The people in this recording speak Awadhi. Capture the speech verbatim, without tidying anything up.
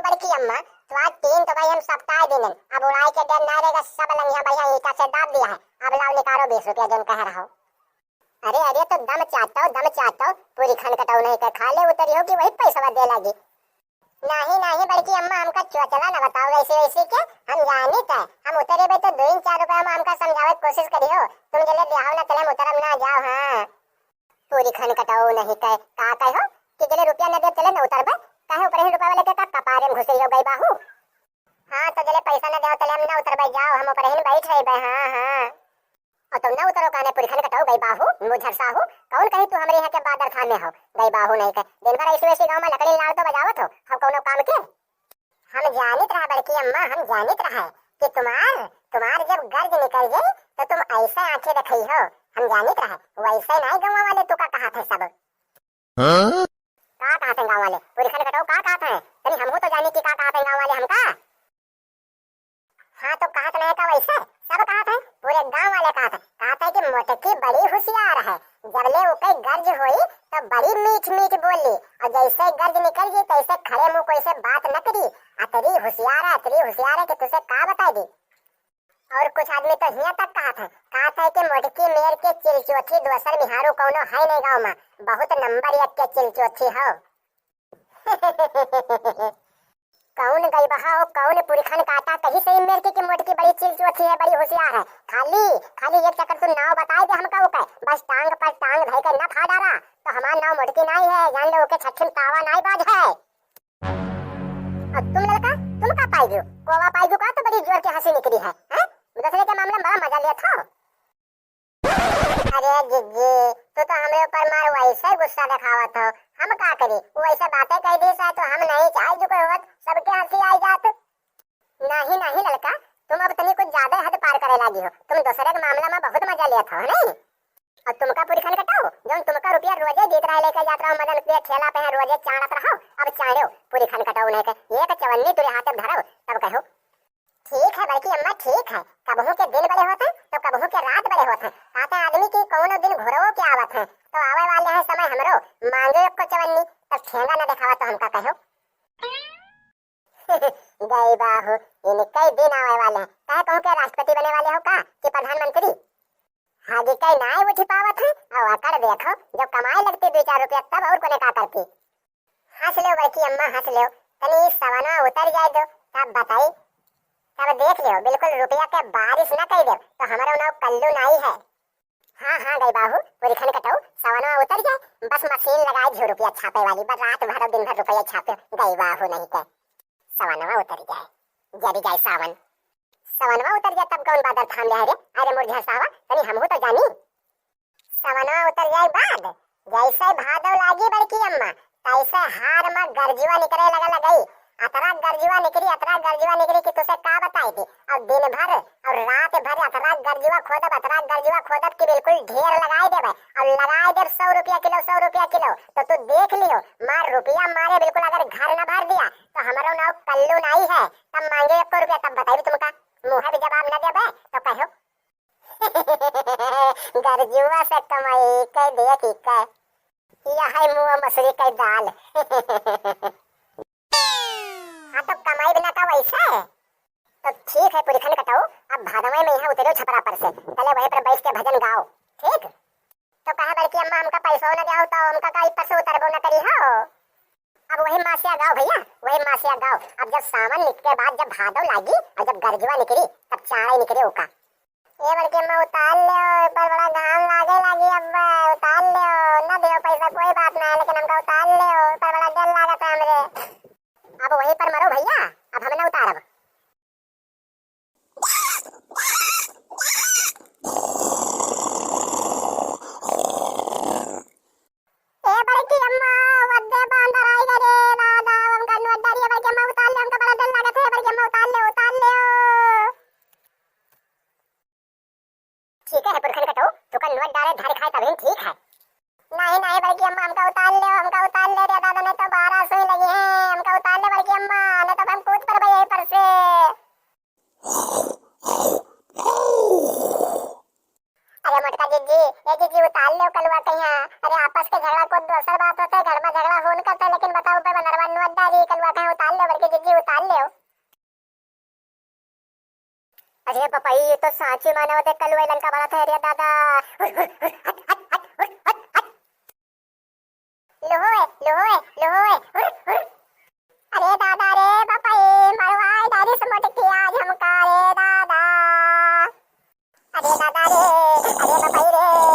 बड़की अम्मा, तो आज टीन तो भाई हम सपटाए देनन, अब उड़ाए के डर ना रहेगा, सब लंगिया बढ़िया ईंटा से दाब दिया है। अब लाओ निकालो बीस रुपया जौन कह रहा हो। अरे अरे, तो दम चाटो, दम चाटो, पूरी खन कटाऊ नहीं के खा ले उतरी हो कि वही पैसवा दे लागी। नाही नाही बड़की अम्मा, हमका चोचला न बताओ वैसे वैसे के, हम जानित है, हम उतरे बे तो दो ही चार रुपया में हमका समझावे के कोशिश करियो, तुम जले देहाव ना तले हम उतरब ना जाओ। हाँ, पूरी खन कटाऊ नहीं कहे, का कहो कि जले रुपया न दे तले न उतरबे, कहे ऊपर ही रुपया वाले के का कपारे में घुस रही हो गई बाहू। हाँ, तो जले पैसा न दे तले हम न उतरबे, जाओ, हम ऊपर ही बैठ रही बे। हाँ हाँ। और तुम न उतरो काने पुरखन कटाऊ गई बाहू, मुझर साहू, कौन कही तू हमरे यहाँ के बादर थामे हो, गई बाहू नहीं के। दिन भर ऐसे वैसे गाँव में लकड़ी लाड़ तो बजावत हो, हम कौनो काम के? हम जानित रहा बड़की अम्मा, हम जानित रहा कि तुम्हार, तुम्हार जब गर्ज निकल जाए तो तुम ऐसे आंखें दिखाई हो, हम जानित रहा। वैसे नहीं गाँव वाले तू का कहा थे सब। हाँ? का कहत हैं गाँव वाले? पुरखन कटाऊ का कहत हैं? तनी हमहू तो जानी कि का कहत हैं गाँव वाले हमका। हाँ तो कहत नहीं का वैसे? सब कहत हैं, पूरे गाँव वाले कहत हैं। कहत हैं कि मोटकी बड़ी होशियार है, जबले ओके गर्ज होई तो बड़ी मीठ मीठ बोली, और जैसे गर्ज निकल गई तैसे खड़े मुंह कोई से बात न करी। अतरी होशियार है, अतरी होशियार है कि तुसे का बताई दी। और कुछ आदमी तो हियां तक कहत है, कहत है कि मोटकी मेर के चिलचोथी दोसर मिहारू कौनो है नहीं गाँव में, बहुत नंबर एक के चिलचोथी हो। कौन गई बहा हो, कौन पुरखन काटा कही सही मेर के कि मोटकी बड़ी चिलचोथी है, बड़ी होशियार है। खाली, खाली एक चक्कर तू नाव बताई दे हमका ओके, बस टांग पर टांग धई के न फाड़ डारा, तो हमार नाव मोटकी नहीं है, जान लो ओके छठी में तावा नहीं बाज है। और तुम लड़का, तुम का पाई गयो? कोवा पाई गयो का तो बड़ी जोर के हंसी निकली है, हैं? दूसरे के मामले में बड़ा मजा लेत हो। अरे जिज्जी, तू तो हमरे ऊपर मार वैसे गुस्सा दिखावत हो, हम का करी? वो ऐसे बातें कह दी सा तो हम नहीं चाहे जो कोई होत, सबके हंसी आई जात। नहीं नहीं लड़का, तुम अब तनी कुछ ज्यादा हद पार करे लागी हो, तुम दूसरे के मामला में बहुत मजा लेत हो, नहीं? और तुमका पुरखन कटाऊ, जौन तुमका रुपया रोजे देत रहे, लेके जात रहो मदन के ठेला पे है, रोजे चाड़त रहो, अब चाड़ो पुरखन कटाऊ नहीं के, एक चवन्नी तुरे हाथे में धरब, तब कहो। ठीक है बड़की अम्मा, ठीक है, कबहू के दिन बड़े होत हैं, तो कबहू के रात बड़े होत हैं, कहते हैं आदमी की कौनो दिन घुरवो के आवत हैं, तो आवे वाले हैं समय हमरो, मांगे एक को चवन्नी, तब ठेंगा न दिखावा तो हमका कहो। गई बाहू, इनके दिन आवे वाले हैं। काहे कहूँ के राष्ट्रपति बने वाले हो का कि प्रधानमंत्री? हाजी कई नाय उठी पावत है, और अकड़ देखो, जब कमाए लगती दो चार रुपया तब और कोने का करती। हंस लो बड़की अम्मा, हंस लो, तनी सवनवा उतर जाए दो, तब बताई, तब देख लियो, बिल्कुल रुपया के बारिश न कर दे, तो हमारा नाव कल्लू नाई है। हाँ हाँ गई बाहू, पुरखन कटाऊ, सवनवा उतर जाए, बस मशीन लगाए दियो रुपया छापे वाली, बस रात भर और दिन भर रुपया छापे, गई बाहू नहीं के। सवनवा उतर जाए, जरी जाए सावन। सवनवा उतर जाए तब कौन बादल थाम ले है रे? अरे मुरझा सावा, तनी हमहू तो जानी। सवनवा उतर जाए बाद जैसे भादव लागी बड़की अम्मा, तैसे हार में गर्जुआ निकले लगा लगई। अतरा गर्जुआ निकली, अतरा गर्जुआ निकली कि तुसे का बताई दी। और दिन भर और रात भर अतरा गर्जुआ खोदब, अतरा गर्जुआ खोदब कि बिल्कुल ढेर लगाए देबे। और लगाए देब सौ रुपया किलो, सौ रुपया किलो। तो तू देख लियो, मार रुपया मारे बिल्कुल अगर घर न भर दिया, तो हमरो नाव कल्लू नाई है। तब मांगे एको रुपया, तब बताई तुमका। मुँह भी जवाब न देबे, तो कहो। गर्जुआ से कमाई के देखी के, यह है मुँह मसूरी के दाल। हाँ, तो कमाई बिना का वैसे? तो ठीक है, पुरखन कटाऊ, अब भादवे में यहाँ उतरो छपरा पर से, तले वहीं पर बैठ के भजन गाओ, ठीक? तो कहे बड़की अम्मा, हमका पैसो न दियाओ, तो हमका का ऊपर से उतरबो न करी हो। अब वही मासिया गाओ भैया, वही मासिया गाओ। अब जब सावन निकले बाद जब भादव लागी और जब गर्जुआ निकली, तब चाड़े निकले ओका। ए बड़की अम्मा, उतार ले, ऊपर बड़ा घाम लागे लागी, अब उतार ले, न दियो पैसा, कोई बात ना है, लेकिन हमका उतार ले, ऊपर बड़ा डर लागत है हमरे। अब वहीं पर मरो भैया, अब हम न उतारब। ए बड़की अम्मा, वद्दे बांदर आई गए रे दादा, हमका नोट डालिए बड़की अम्मा, उतार ले, हमका बड़ा डर लागत है बड़की अम्मा, उतार ले, उतार ले। ठीक है, पुरखन कटाऊ, तुका नोट डाले धर खाए तभी ठीक है। नहीं, नहीं, बड़की अम्मा, हमका उतार ले, हमका उतार ले रे दादा, नहीं तो बारह सुई लगी है, हमका उतार ले बड़की अम्मा, नहीं तो हम कूद पड़बे यहीं पर से। अरे बपई, ये तो सांची मानव देख कलुआ लंका बनत है रे दादा। हुर, हुर, हुर, हट, हट, हट, हुर, हट, हट। लोहोए, लोहोए, लोहोए, हुर, हुर। अरे दादा रे बपई, मरवाई डाली से मोटकी आज हमका रे दादा। अरे दादा रे, अरे बपई रे,